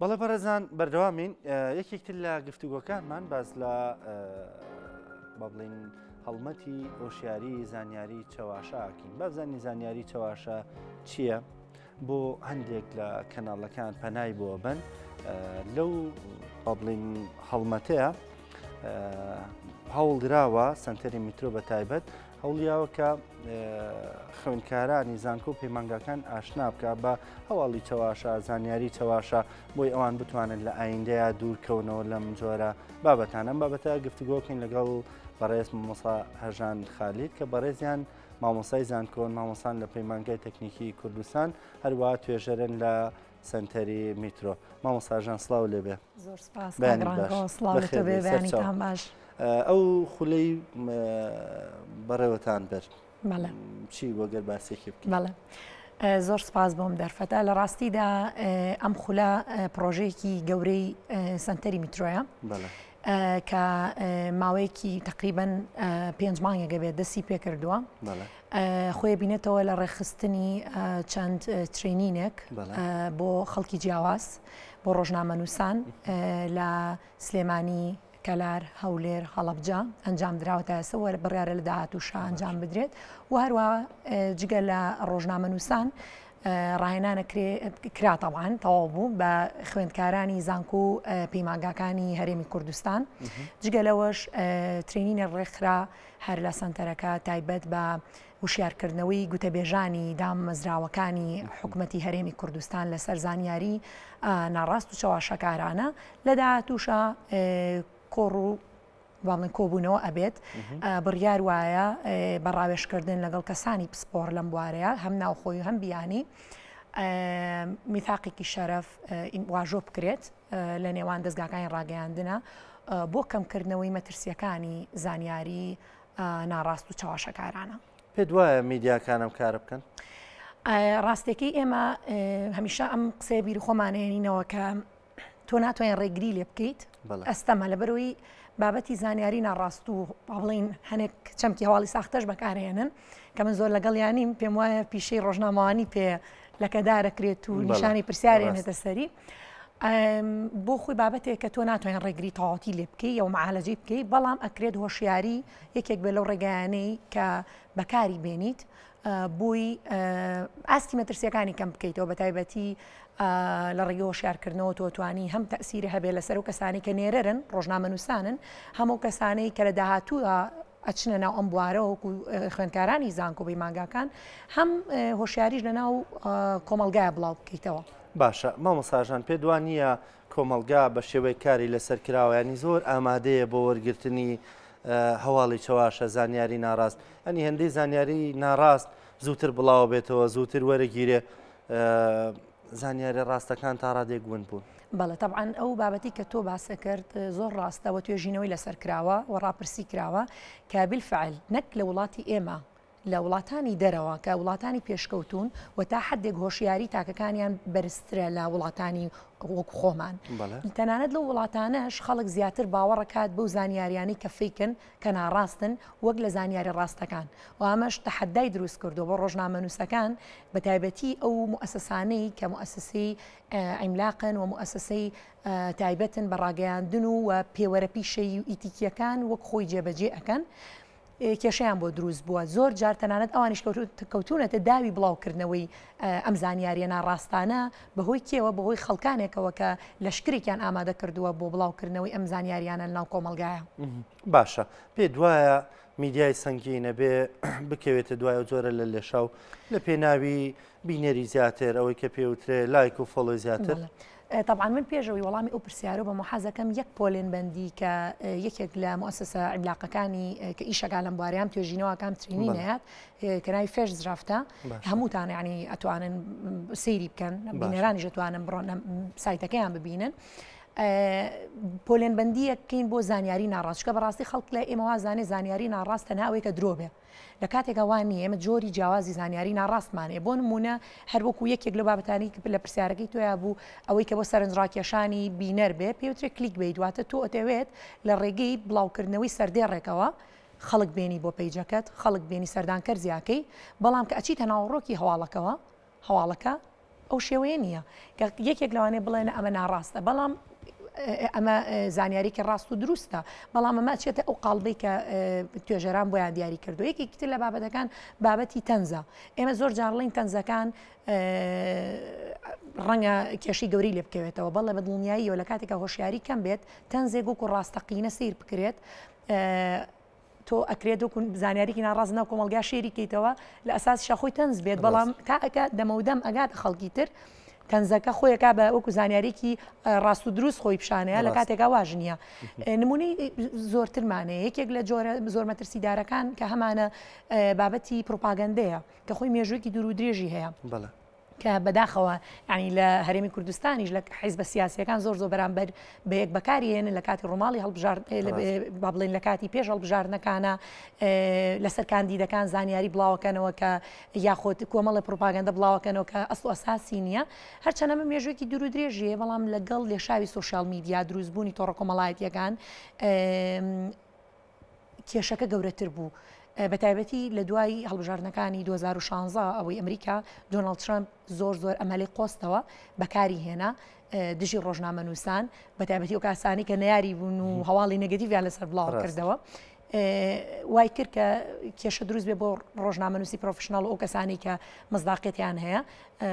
بەڵێ بەڕێزان بەردەوامین یەکێک تر لە گفتوگۆکانمان باس لە با بڵین هەڵمەتی هۆشیاری زانیاری چەواشەکەین بابزانانی زانیاری چەواشە چییە؟ بۆ هەندێک لە کەناڵەکان پەنای بۆ بن لەو با بڵین هەڵمەتەیە هەوڵدراوە سنتەری میترۆ بە تایبەت هەوڵیاوە کە خوێندکارانی زانکۆ و پەیمانگاکان ئاشنا بکە بە هەواڵی چەواشە، زانیاری چەواشە، بۆی ئەوان بتوانن لە ئایندەیە دوورکەونەوە لەم جۆرە بابەتانە. ئەم بابەتە گفتوگۆکەین لەگەڵ بەڕێز مامۆستا هەژان خالید کە بەڕێزیان مامۆستای زانکۆن، مامۆستان لە پەیمانگای تەکنیکی کوردستان، هەروەها توێژەرن لە سەنتەری میترۆ. مامۆستا هەژان سڵاو لێبێ. زۆر سپاس کاک ڕەنگۆ، سڵاو لە تۆ بێ، بەیانیتان باش. ئەو خولەی بەڕێوەتان برد چی بۆ گەر باسێکی بکەی؟ بەڵێ زۆر سپاس بۆم دەرفەتە لە ڕاستیدا ئەم خولە پرۆژەیەکی گەورەی سنتەری میترۆیە کە ماوەیەکی تقریبن پێنج مانگێکە بێت دەستی پێکردووە خۆی بینێتەوە لە ڕێکخستنی چەند training ێک بۆ خەڵکی جیاواز بۆ ڕۆژنامەنووسان لە سلێمانی، کەلار، هەولێر، هەڵەبجە ئەنجام دراوە تا ئێستا و بڕیارە لە داهاتووشا ئەنجام بدرێت و هەروە جگە لە ڕۆژنامەنووسان ڕاهێنانە کرا تەوان تەواو بوو بە خوێندکارانی زانکۆ و پەیمانگاکانی هەرێمی کوردستان جگە لەوەش training ە ڕێکخرا هەر لە سەنتەرەکە تایبەت بە وشیارکردنەوەی گوتەبێژانی دامەزراوەکانی حکومەتی هەرێمی کوردستان لەسەر زانیاری ناڕاست و چەواشەکارانە لە داهاتووشا کۆڕ و با بڵێن کۆبوونەوە ئەبێت بڕیار وایە بە ڕاوێژکردن لەگەڵ کەسانی پسپۆڕ لەم بوارەیە هەم ناوخۆی و هەم بیانی میثاقێکی شەرەف واژۆ بکرێت لە نێوان دەزگاکانی ڕاگەیاندنە بۆ کەمکردنەوەی مەترسیەکانی زانیاری ناڕاست و چەواشەکارانە. پێت وایە میدیاکان ئەم کارە بکەن؟ ڕاستەکەی ئێمە هەمیشە ئەم قسەیە بیر خۆمانێنینەوە کە تۆ ناتوانین ڕێگری لێ بکەیت ئەستەمە لەبەرەوەی بابەتی زانیاری ناڕاست و با بڵین هەنێک چەمکی هەواڵی ساختەش بەکارهێنن کە من زۆر لەگەڵیانیم پێم وایە پیشەی ڕۆژنامەوانی پێ لەکەدارەکرێت و نیشانی پرسیارێنێتە سەری. بۆ خۆی بابەتێک کە تۆ ناتوانین ڕێگری تەواوەتی لێ بکەی یەوە معالەجەی بکەی بەڵام ئەکرێت هۆشیاری یەکێک بێ لەو ڕێگایانەی کە بەکاری بێنیت بۆی ئاستی مەترسیەکانی کەم بکەیتەوە بە تایبەتی لە ڕێگەی هۆشیارکردنەوە تۆ توانی هەم تەسیری هەبێ لەسەر و کەسانی کە نێرەرن ڕۆژنامەنووسانن هەموو کەسانەی کە لە داهاتووە ئەچنە ناو ئەم بوارەوە وەکو خوێندکارانی زانکۆ پەیمانگاکان هەم هۆشیاریش لە ناو کۆمەڵگایە بڵاو بکەیتەوە. باشە مامۆستا ژان پێت وا نییە کۆمەڵگا بە شێوەیەک کاری لەسەر کراوە ینی زۆر ئامادەیە بۆ وەرگرتنی هەواڵی چەواشە زانیاری ناڕاست ئەنی هێندەی زانیاری ناڕاست زووتر بڵاوە بێتەوە زووتر وەرەگیرێ زانیاری ڕاستەکان تا ڕادێک ون بوون. بەڵێ تەبعەن ئەو بابەتی کە تۆ باست کرد زۆر ڕاستە و توێژینەوەی لەسەر کراوە و ڕاپرسی کراوە کە بالفعل نەک لە وڵاتی ئێمە لە وڵاتانی دەرەوە کە وڵاتانی پێشکەوتوون و تا حدێک هۆشیاری تاکەکانیان بەرزترە لە وڵاتانی وەک خۆمان تەنانەت لەو وڵاتانەش خەڵک زیاتر باوەڕەکات بەو زانیاریانەی کە fake ن کە ناڕاستن وەک لە زانیاری ڕاستەکان و ئەمەش تەحەدای دروست کردووە بۆ ڕۆژنامەنووسەکان بە تایبەتی ئەو موئەسەسانەی کە موئەسەسەی عیملاقن و موئەسەسەی تایبەتن بە ڕاگەیاندن و و پێوەرە پیشەیی و ئیتیکییەکان وەک خۆی جێبەجێ ئەکەن کێشەیان بۆ دروست بووە زۆر جار تەنانەت ئەوانیش کەوتوونەتە داوی بڵاوکردنەوەی ئەم زانیاریە ناڕاستانە بەهۆی کێوە بەهۆی خەڵکانێکەوە کە لەشکرێکیان ئامادە کردووە بۆ بڵاوکردنەوەی ئەم زانیاریانە لەناو کۆمەڵگایە. باشە پێت وایە میدیای سەنگین ئەبێ بکەوێتە دوای ئەو جۆرە لە لێشاو لە پێناوی بینەری زیاتر ئەوەی کە پێوترێ لایک و follow ی زیاتر؟ تەبعەن من پێش ئەوەی وەڵامی ئەو پرسیارە بەم حەزەکەم یەک پۆلێن بەندی کە یەکێک لە موئەسەسە عیملاقەکانی کە ئیشەکا لەم بوارەیان توێژینەوەکان training نەیات کە ناوی فێش زرافتە هەمووتان ینی ئەتوانن سەیری بکەن بینەرانیش ئەتوانن بڕۆن سایتەکەیان ببینن. پۆلێن بەندیەک بکەین بۆ زانیاری ناڕاست چکە بەڕاستی خەڵک لای ئێمە وازانێ زانیاری ناڕاست تەنها ئەوەی کە درۆ بێ لە کاتێکا وا نییە، ئێمە جۆری جیاوازی زانیاری ناڕاستمان هەیە، بۆ نموونە هەر وەکو یەکێک لەو بابەتانەی کە لە پرسیارەکەی تۆیا بوو، ئەوەی کە بۆ سەرنجڕاکێشانی بینەر بێ، پێی وترێ clickbait، واتە تۆ ئەتەوێت لە ڕێگەی بڵاوکردنەوەی سەردێڕێکەوە خەڵک بێنی بۆ پەیجەکەت، خەڵک بێنی سەردانکەر زیاکەی، بەڵام کە ئەچیتە ناوەڕۆکی هەواڵەکەوە، هەواڵەکە. ئەو شێوەیە نییە کە یەکێک لەوانەیە بڵێ نە ئەمە ناڕاستە بەڵام ئەمە زانیاریکی ڕاست و دروستە بەڵام ئەمە ئەچێتە ئەو قاڵبەی کە توێژەران بۆیان دیاری کردو یەکێکی تر لە بابەتەکان بابەتی تەنزە ئێمە زۆر جارڵین تەنزەکان ڕەنگە کێشەی گەورەی لێ بکەوێتەوە بەڵێ بە دڵنیاییەوە لە کاتێکا هۆشیاری کەم بێت تەنزێک وەکو ڕاستەقینە سیر بکرێت تۆ ئەکرێت وەکو زانیاریکی ناڕاست ناو کۆمەڵگا شێری کەیتەوە لە ئەساسیشا خۆی تەنز بێت بەڵام تا ئەکا دەمەودەم ئەگاتە خەڵکی تر تەنزەکە خۆیەکا بە وەکو زانیاریکی ڕاست و دروست خۆی پیشانەیە لە کاتێکا واژ نییە نمونەی زۆرترمانەیە یەکێک لە جۆرە زۆر مەترسیدارەکان کە هەمانە بابەتی پروپاگەندەیە کە خۆی مێژوویەکی دوور و درێژی هەیە. بەڵێ. کە بەداخەوە یانی لە هەرێمی کوردستانیش لە حیزبە سیاسیەکان زۆر زۆر بەرامبەر بە یەک بەکاری هێنن لە کاتی ڕووماڵی هەڵبژارد با بڵێن لە کاتی پێش هەڵبژاردنەکانە لەسەر کاندیدەکان زانیاری بڵاوەکەنەوە کە یاخود کۆمەڵی پروپاگەندە بڵاوەکەنەوە کە ئەسڵ و ئەساسی نییە هەرچەند ئەمە مێژوویەکی دوور و درێژیە بەڵام لەگەڵ لێشاوی سۆشیال میدیا دروستبوونی تۆڕە کۆمەڵایەتیەکان کێشەکە گەورەتر بوو بەتایبەتی لە دوای هەڵبژاردنەکانی 2016 ئەوەی ئەمریکا دۆناڵد ترەمپ زۆر زۆر ئەمەلی قۆستەوە بەکاری هێنا دژی ڕۆژنامەنووسان بەتایبەتی ئەو کاسانی کە نەیاری بوون و هەواڵی negative یان لەسەر بڵاو کردەوە. وای کرد کە کێشە دروست بێ بۆ ڕۆژنامەنووسی professional و ئەو کەسانی کە مزداقیتیان هەیە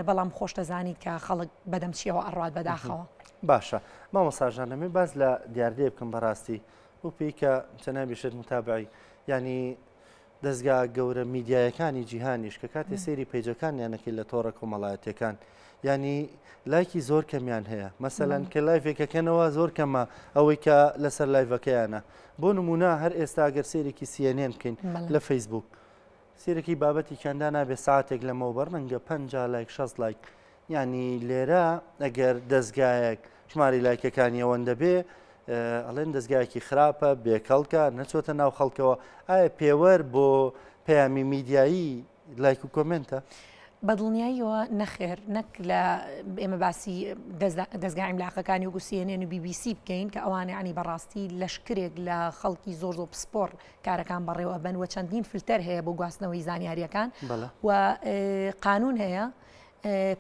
بەڵام خۆش دەزانیت کە خەڵک بەدەم چیەوە ئەڕات بەداخەوە. باشە مامۆساژان لەمێ باز لە دیاردەیە بکەم بەڕاستی بۆ پێی کە جەنابیشت متابعی یعنی دەزگا گەورە میدیایەکانی جیهانیش کە کاتێ سەیری پەیجەکانیانەکەی لە تۆڕە کۆمەڵایەتەکان ینی لایکی زۆر کەمیان هەیە مەسەلەن کە لایڤێکەکەنەوە زۆر کەمە ئەوەی کە لەسەر لایڤەکەیانە بۆ نمونە هەر ئێستا گەر سێرێکی CNN بکەین لە فەیسبوک سێرەکی بابەتێکیان دانابێ ساعتێک لەمەوبەر ڕەنگە 50 لایک 60 لایک یانی لێرە ئەگەر دەزگایەک ژماری لایکەکانی ئەوەندە بێ ئەڵێن دەزگایەکی خراپە بێکەڵکە نەچۆتە ناو خەڵکەوە ئایا پێوەر بۆ پەیامی میدیایی لایک و کۆمنتە؟ بەدڵنیاییەوە نەخێر نەک لە ئێمە باسی دەزگا عیملاقەکانی وەکو CNN و BBC بکەین کە ئەوانە یعنی بەڕاستی لەشکرێک لە خەڵکی زۆر زۆر پسپۆڕ کارەکان بەڕێوە ئەبەن و چەندین فلتەر هەیە بۆ گواستنەوەی زانیاریەکان و قانون هەیە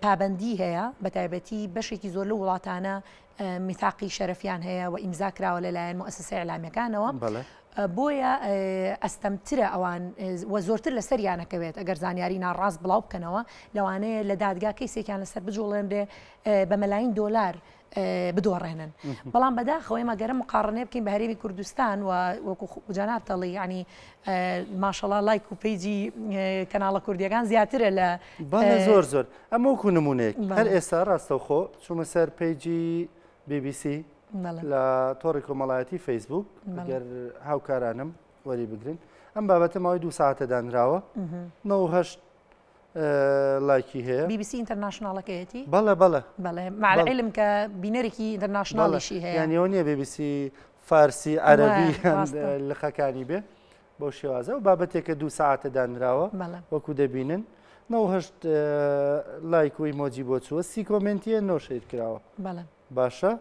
پابەندی هەیە بەتایبەتی بەشێکی زۆر لەو وڵاتانە میثاقی شەرەفیان هەیە و ئیمزا کراوە لەلایەن موئەسەسە ئیعلامیەکانەوە بۆیە ئەستەمترە ئەوان و زۆرتر لەسەریان ئەکەوێت ئەگەر زانیاری ناڕاست بڵاو بکەنەوە لەوانەیە لە دادگا کەیسێکیان لەسەر بجوڵێنرێ بە مەلاین دۆلار بدۆڕێنن بەڵام بەداخەوە ئێمە گەرە مقاڕنەیە بکەین بە هەرێمی کوردستان و وەکو جەناب تەڵی یعنی ماشەڵا لایک و page ی کەناڵە کوردیەکان زیاترە لە بەڵێ زۆر زۆر ئەمە وەکو نمونەیەک هەر ئێستا ڕاستەوخۆ چوومە سەر page ی BBC لە تۆڕی کۆمەڵایەتی فەیسبوک گەر هاوکارانم وەری بگرن ئەم بابەتە ماوەی دو ساعتە دانراوە 98 لایکی هەیە. بی بی سی international ەکەیەتی؟ بەڵێ بەڵێ. بەڵێ مع العلم کە بینەرێکی international یشی هەیە. یانی ئەوە نییە بی بی سی فارسی عەرەبی لقەکانی بێ بەو شێوازە و بابەتێکە دوو ساعتە دانراوە وەکو دەبینن. 98 لایک و ئیمۆجی بۆ چووە سی کۆمنتیە نۆ share کراوە. باشە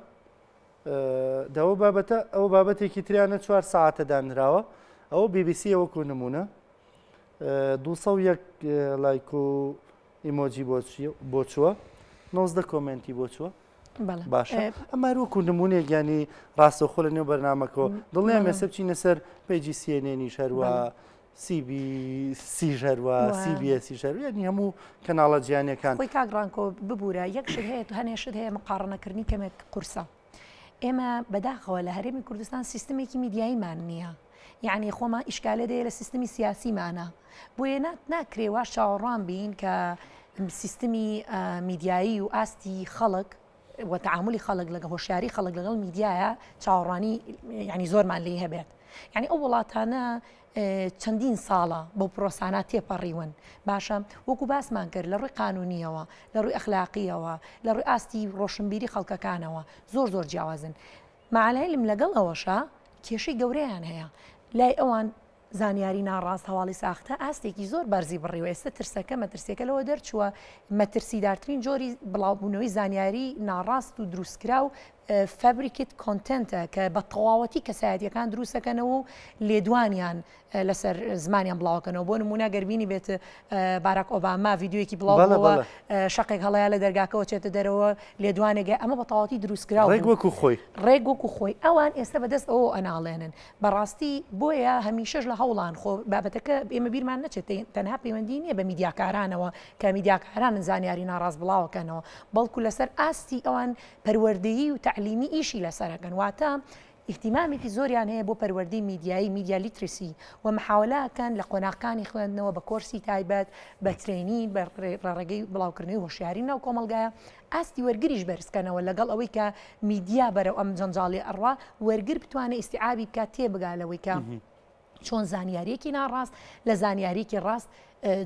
دەوە بابەتە ئەو بابەتێکی تریانە چوار ساعتە دانراوە ئەوە BBC وەکو نمونە 201 لایک و ئیمۆجی بۆ چووە 19 کۆمنتی بۆ چووە باشە ئەمە وەکو نمونێک ینی ڕاستەخۆ لە نێو بەرنمەکەەوە دڵنیام ێستا بچینە سەر page ی CNN یش هەروە CBC هەروە CBS هەروە ینی هەموو کەناڵە جیانەکان خۆی کاک ڕانکۆ ببوورە یەک شت هەیە هەنێ شت هەیە مقاڕنەکردنی کەمێک قورسە ئێمە بەداخەوە لە هەرێمی کوردستان سیستمێکی میدیاییمان نییە یعنی خۆمان ئیشکالێ دەیە لە سیستمی سیاسیمانە بۆیە ناکرێ واش چاوەڕوان بین کە سیستمی میدیایی و ئاستی خەڵک و تعاملی خەڵک لەگە هۆشیاری خەڵک لەگەڵ میدیایە چاوەڕوانی یعنی زۆرمان لێی هەبێت یعنی ئەو وڵاتانە چەندین ساڵە بەو پرۆسانە تێپەڕیون باشە وەکو باسمان کرد لە ڕووی قانونیەوە لە ڕووی ئەخلاقیەوە لە ڕووی ئاستی ڕۆشنبیری خەڵکەکانەوە زۆر زۆر جیاوازن مع العلم لەگەڵ ئەوەشا کێشەی گەورەیان هەیە لای ئەوان زانیاری ناڕاست هەواڵی ساختە ئاستێکی زۆر بەرزی بڕیوە ئێستا ترسەکە مەترسیەکە لەوە دەرچووە مەترسیدارترین جۆری بڵاوبوونەوەی زانیاری ناڕاست و دروستکراو Fabricate content ە کە بە تەواوەتی کەسایەتیەکان دروستەکەنەوە و لێدوانیان لەسەر زمانیان بڵاوکەنەوە بۆ نمونە گەربینی بێت باراک ئۆباما ڤیددیوەکی بڵاوەوە شقێک هەڵەیە لە دەرگاکەەوە چێتە دەرەوە لێدوانێک ئەمە بە تەواوەتی دروستکرا ڕێک وەکو خۆی ڕێک وەکو خۆی ئەوان ئێستا بەدەست ئەوە ئەناڵێنن بەڕاستی بۆیە هەمیشەش لە هەوڵان خۆ بابەتەکە ئێمە بیرمان نەچێت تەنها پەیوەندی نییە بە میدیاکارانەوە کە میدیاکارانن زانیاری ناڕاست بڵاوەکەنەوە بەڵکو لەسەر ئاستی ئەوان پەروەردەیی و تەعلیمی ئیشی لەسەرەکەن واتە ئیهتیمامێکی زۆریان هەیە بۆ پەروەردەی میدیایی media literacy و محاوەلە ئەکەن لە قۆناغکانی خوێندنەوە بە کۆرسی تایبەت بە training بە ڕێگەی بڵاوکردنەوەی هۆشیاری ناو کۆمەڵگایە ئاستی وەرگریش بەرزکەنەوە لەگەڵ ئەوەی کە میدیا بەرەو ئەم جەنجاڵی ئەڕوا وەرگر بتوانێت ئیستیعابی بکات تێبگا لەوەی کە چۆن زانیاریەکی ناڕاست لە زانیاریکی ڕاست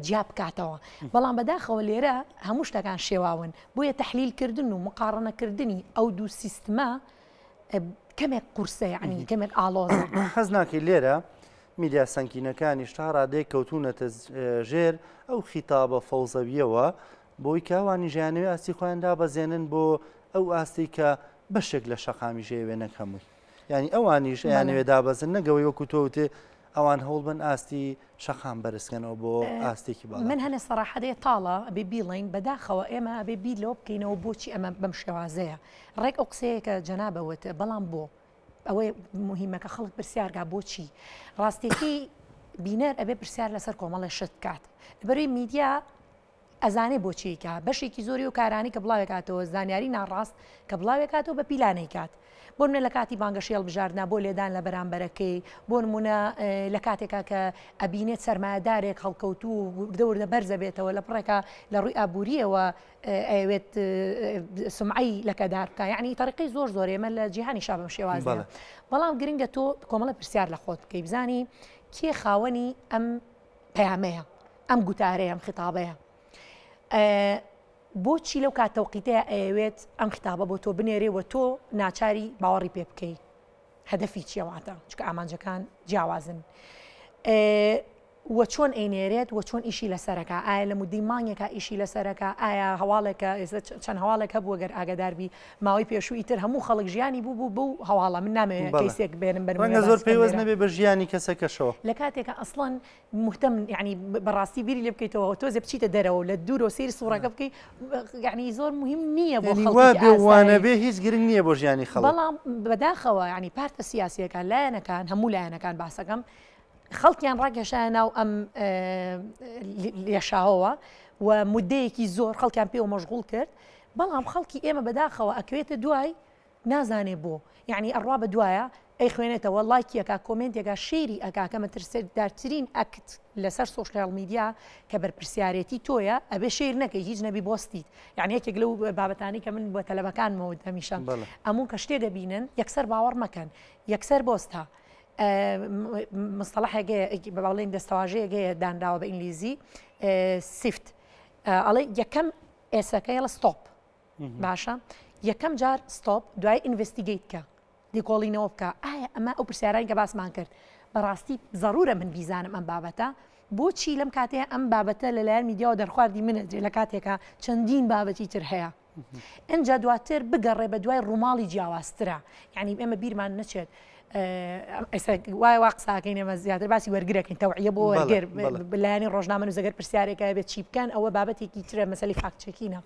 جیا بکاتەوە بەڵام بەداخەوە لێرە هەموو شتەکان شێواون بۆیە تەحلیلکردن و مقاڕنەکردنی ئەو دوو سیستمە کەمێک قورسە یعنی کەمێک ئاڵۆزە. حەز ناکەی لێرە میدیا سەنگینەکانیش تا ڕادەیەک کەوتوونەتە ژێر ئەو خیتابە فەوزەوییەوە بۆی کە ئەوانیش ئەیانەوێ ئاستی خۆیان دابەزێنن بۆ ئەو ئاستەی کە بەشێک لە شەقامیش ئەیەوێ نەک هەمووی یعنی ئەوانیش ئەیانەوێ دابەزن نەگەوەی وەکو تۆ وتێ ئەوان هەوڵ بن ئاستی شەقام بەرزکەنەوە بۆ ئاستێکی باڵا. من هەنێ سەراحەت ئێ تاڵە ئەبێ بیڵێین بەداخەوە ئێمە ئەبێ بیر لەوە بکەینەوە بۆچی ئەمە بەم شێوازەیە ڕێک ئەو قسەیە کە جەنابە وت بەڵام بۆ ئەوەی مهمەکە خەڵک پرسیارگا بۆچی ڕاستێکی بینەر ئەبێ پرسیار لەسەر کۆمەڵێ شت بکات لەبەرەی میدیا ئەزانێ بۆچی ئەیکا، بەشێکی زۆری ئەو کارانەی کە بڵاوێکاتەوە زانیاری ناڕاست کە بڵاوێکاتەوە بە پیلان ئەیکات. بۆ نمونە لە کاتی بانگەشەی هەڵبژاردنا بۆ لێدان لە بەرامبەرەکەی، بۆ نمونە لە کاتێکا کە ئەبینێت سەرمایەدارێک هەڵکەوتوو و وردە وردە بەرز ئەبێتەوە لە پڕێکا لە ڕووی ئابوورییەوە ئەیەوێت سومعەی لەکەدار بکا یەعنی تەریقەی زۆر زۆر ئێمە لە جیهانیشا بەم شێوازەیە. بەڵام گرنگە تۆ کۆمەڵە پرسیار لە خۆت بکەی بزانی کێ خاوەنی ئەم پەیامەیە، ئەم گوتارەیە، ئەم خیتابەیە. بۆچی لەو کات تەوقیتەیە ئەیەوێت ئەم خیتابە بۆ تۆ بنێرێ و تۆ ناچاری باوەڕی پێ بکەی؟ هەدەفی چییە واتە؟ چونکە ئامانجەکان جیاوازن. و چۆن ئەینێرێت و چۆن ئیشی لەسەرەکە ئایا لە مدەی مانگێکا ئیشی لەسەرەکە ئایا هەواڵێکە ئێستا چەند هەواڵێک هەبوو گەر ئاگاداربی ماوەی پێشوو ئیتر هەموو خەڵک ژیانی بوو بوو بەو هەواڵە من نامەوێت کەیسێک بێنم بەرم ڕەنگە زۆر پەیوەست نەبێ بە ژیانی کەسەکەشەوە. لە کاتێکا ئەسڵەن مهتەم یعنی بەڕاستی بیری لێ بکەیتەوە تۆزێ بچیتە دەرەوە لە دوورەوە سەیری سوڕەکە بکەی یعنی زۆر مهم نییە بۆ یعنی وا خەڵکێکی بێ و وا ئاسایی. نەبێ هیچ گرنگ نییە بۆ ژیانی خەڵک. بەڵام بەداخەوە یعنی پارتە سیاسییەکان لایەنەکان هەموو لایەنەکان باسەکەم خەڵکیان ڕاکێشایە ناو ئەم لێشاوەوە و مدەیەکی زۆر خەڵکیان پێوە مەشغوڵ کرد بەڵام خەڵکی ئێمە بەداخەوە ئەکەوێتە دوای نازانێ بۆ یەعنی ئەڕوا بە دوایا ئەیخوێنێتەوە ڵایکی ئەکا کۆمێنتی ئەکا share ی ئەکا کە مەترسیدارترین ئەکت لەسەر social media کە بەرپرسیارێتی تۆیە ئەبێ share نەکەی هیچ نەبی بۆستیت یەعنی یەکێک لەو بابەتانەی کە من بە تەلەبەکانمەوە وت هەمیشە ئەموو کە شتێک ئەبینن یەکسەر باوەڕ مەکەن یەکسەر بۆستە مستەڵەحێک هەیە بە بڵێین دەستەواژەیەک هەیە دانراوە بە ئینگلیزی SIFT ئەڵێ یەکەم ئێسەکە یەڵە stop باشە یەکەم جار stop دوای investigate کە لێکۆڵینەوە بکە ئایا ئەمە ئەو پرسیارانی کە باسمان کرد بەڕاستی زەرورە من بیزانم ئەم بابەتە بۆچی لەم کاتەیە ئەم بابەتە لەلایەن میدیاوە دەرخواردی منەدرێ لە کاتێکا چەندین بابەتی تر هەیە ئەجا دواتر بگەڕێ بە دوای ڕووماڵی جیاوازترە یعنی ئێمە بیرمان نەچێت ئێستا وایە وا قساکەین ئێمە زیاتر باسی وەرگرەکەین تەوعیە بۆ وەرگر لایەنی ڕۆژنامە نووسەگەر پرسیارێکە بێت چی بکەن ئەوە بابەتێکی ترە مەسەلی fact checking ە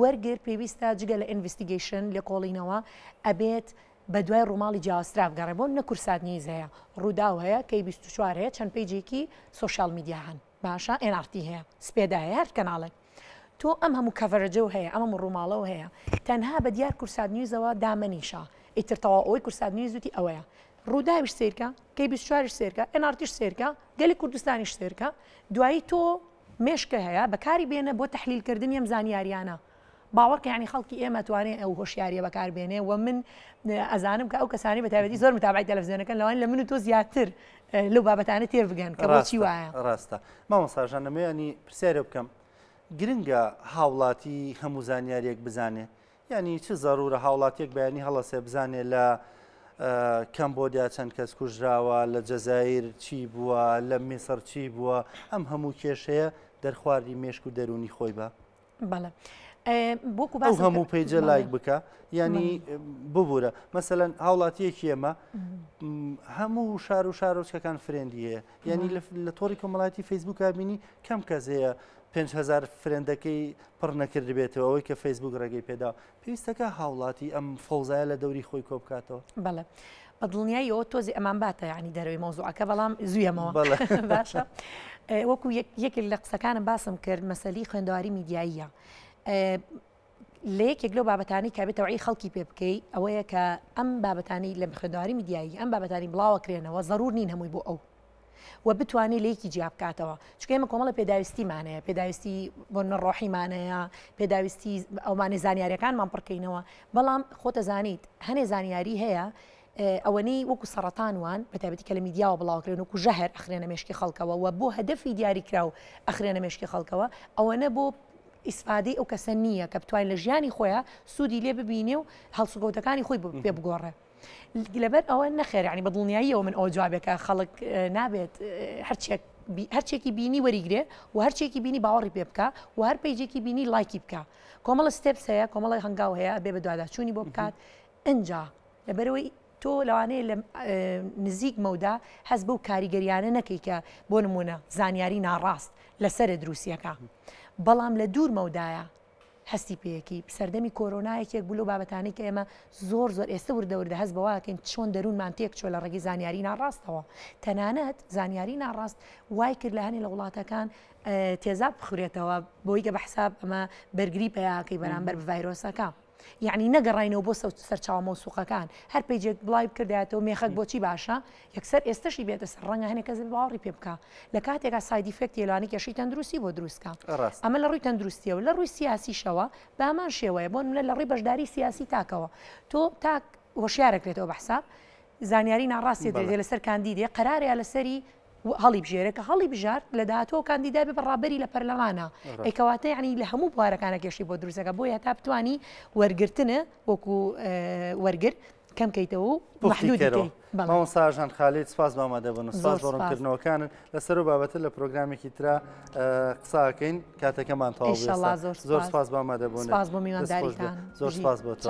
وەرگر پێویستە جگە لە investigation لێکۆڵینەوە ئەبێت بە دوای ڕووماڵی جیاوازترا بگەڕێ بۆ نە کوردسات نیوز هەیە ڕووداو هەیە کەی 24 هەیە چەند page ێکی social media هەن باشە ئێن ئاڕ تی هەیە سپێدا هەیە هەر کەناڵێک تۆ ئەم هەموو coverage ەو هەیە ئەم هەموو ڕووماڵەو هەیە تەنها بە دیار کوردسات نیوزەوە دامەنیشە ئیتر تەواو ئەوەی کوردسات نیوز وتی ئەوەیە ڕووداویش سەیرکە کەی 24 سەیرکە ئێن ئاڕ تیش سەیرکە گەلی کوردستانیش سەیرکە دوایی تۆ مێشکە هەیە بەکاری بێنە بۆ تەحلیل کردنی ئەم زانیاریانە باوەڕکە یانی خەڵکی ئێمە توانێ ئەو هۆشیاریە بەکار بێنێ و من ئەزانم کە ئەو کەسانی بە تایبەتی زۆر متابعی تەلەفزیۆنەکەن لەوان لە من و تۆ زیاتر لەو بابەتانە تێ بگەن کە بۆچی وایە. ڕاستە مامۆستا ژان دەمەوێ ینی پرسیارێ بکەم گرنگە هاوڵاتی هەموو زانیاریەک بزانێ یعنی چ زەرورە هاوڵاتیەک بەیانی هەڵەسێ بزانێ لە کەمبۆدیا چەند کەس کوژراوە لە جەزایر چی بووە لە میسر چی بووە ئەم هەموو کێشەیە دەرخواردی مێشک و دەرونی خۆی بە بەڵێ. ئەو هەموو page ە لایک بکە ینی ببوورە مەسەەن هاوڵاتیەکی ئێمە هەموو شار و شارۆچکەکان friend ی هەیە ینی لە تۆڕی کۆمەڵاتی فەیسبوک بینی کەم کەس هەیە 5هزار friend ەکەی پڕ نەکردبێتەوە ئەوەی کە فەیسبوک ڕێگەی پێدا پێویستەکە هاوڵاتی ئەم فەوزایە لە دەوری خۆی کۆ بکاتەوە. بەڵێ بە دڵنیاییەوە تۆزی ئەمان باتە یعنی دەرەوەی مەوزوعەکە بەڵام زوویەمەوە باشە وەکو یەکێک لە قسەکانم باسم کرد مەسەلی خوێندەواری میدیاییە لە یەکێک لەو بابەتانی کە بێتەوەی خەڵکی پێ بکەی ئەوەیە کە ئەم بابەتانی لە خوێندەواری میدیایی ئەم بابەتانی بڵاوەکرێنەوە زەرور نین هەمووی بۆ ئەو و بتوانێت لێکی جیا بکاتەوە چونکە ئێمە کۆمەڵە پێداویستیمان هەیە پێداویستی بۆ نە ڕۆحیمان هەیە پێداویستی ئەومانەی زانیاریەکانمان پڕکەینەوە بەڵام خۆتەزانیت هەنێ زانیاری هەیە ئەوەنەی وەکو سەڕەتان وان بە تایبەتی کە لە میدیاوە بڵاوکرێن وەکو ژەهر ئەخرێنە مێشکی خەڵکەوە و بۆ هەدەفی دیاریکراو ئەخرێنە مێشکی خەڵکەوە ئەوەنە بۆ ئیسفادەی ئەو کەسە نییە کە بتوانێت لە ژیانی خۆیان سوودی لێ ببینێ و هەڵسوکەوتەکانی خۆی پێ بگۆڕێ. لەبەر ئەوە نەخێر یانی بە دڵنیاییەوە من ئەوە جوابێکە خەڵک نابێت هەرچێک هەرچێکی بینی وەریگرێ و هەرچێکی بینی باوەڕی پێ بکە و هەر page ێکی بینی لایکی بکە کۆمەڵە steps هەیە کۆمەڵی هەنگاو هەیە بێ بەدواداچوونی بۆ بکات ئەجا لەبەرەوەی تۆ لەوانەیە لە نزیک مەودا هەست بەو کاریگەریانە نەکەی کە بۆ نمونە زانیاری ناڕاست لەسەر دروستیەکە بەڵام لە دوور مەودایە هەستی پێیەکی. سەردەمی کۆرۆنا یەکێک بوو لەو بابەتانەی کە ئێمە زۆر زۆر ئێستە وردە وردە هەست بەوە ئەکەین چۆن دەروونمان تێکچووە لە ڕێگەی زانیاری ناڕاستەوە. تەنانەت زانیاری ناڕاست وای کرد لە هەنێ لە وڵاتەکان تێزاب بخورێتەوە بۆی کە بە حساب ئەمە بەرگری پەیاکەی بەرامبەر بە ڤایرۆسەکە. یەعنی نەگەڕاینەوە بۆ سەرچاوە مەوسوقەکان هەر page ێک بڵاوی بکردایەتەوە مێخەک بۆچی باشە یەکسەر ئێستەشی بێتە سەر ڕەنگە هەنێک کەس باوەڕی پێ بکا لە کاتێکا side effect ی لەوانەیە کێشەی تەندروستی بۆ دروست کا ڕاست. ئەمە لە ڕووی تەندروستیەوە لە ڕووی سیاسیشەوە بە هەمان شێوەیە بۆ نمونە لە ڕووی بەشداری سیاسی تاکەوە تۆ تاک هۆشیارەکرێتەوە بە حساب زانیاری ناڕاستی بەڵێ. دەدرێت لەسەر کاندیدێ قەرارەیە لەسەری هەڵی بژێرێ کە هەڵی بژارد لە داهاتووە کاندیدا بێ بە ڕابەری لە پەرلەمانە ئەی کەواتە یعنی لە هەموو بوارەکانە کێشەی بۆ دروستەکە بۆیە هەتا بتانی وەرگرتنە وەکو وەرگر کەم کەیتەوە و محدودی کەی. مامۆستا ژان خالید سپاس بۆ ئامادەبوون و سپاس بۆ ڕوونکردنەوەکانت لەسەر و بابەتە لە پرۆگرامێکی ترا قساکەین کاتەکەمان تەواو زۆر سپاس بۆ ئامادەبوون سپاس بۆ میوانداریتان زۆر سپاس بۆ تۆ.